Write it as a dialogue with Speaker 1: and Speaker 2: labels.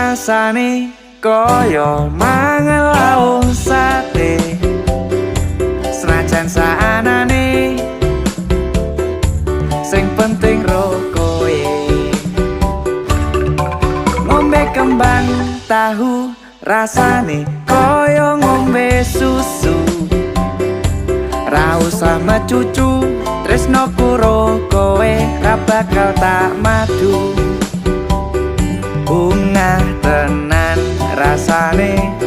Speaker 1: Rasane kaya mangan lawuh sate. Senajan saanane, sing penting ro kowe. Ngombe kembang tahu rasane kaya ngombe susu. Ra usah mecucu, tresnoku ro kowe ra bakal tak madu. Bungah tenan rasane.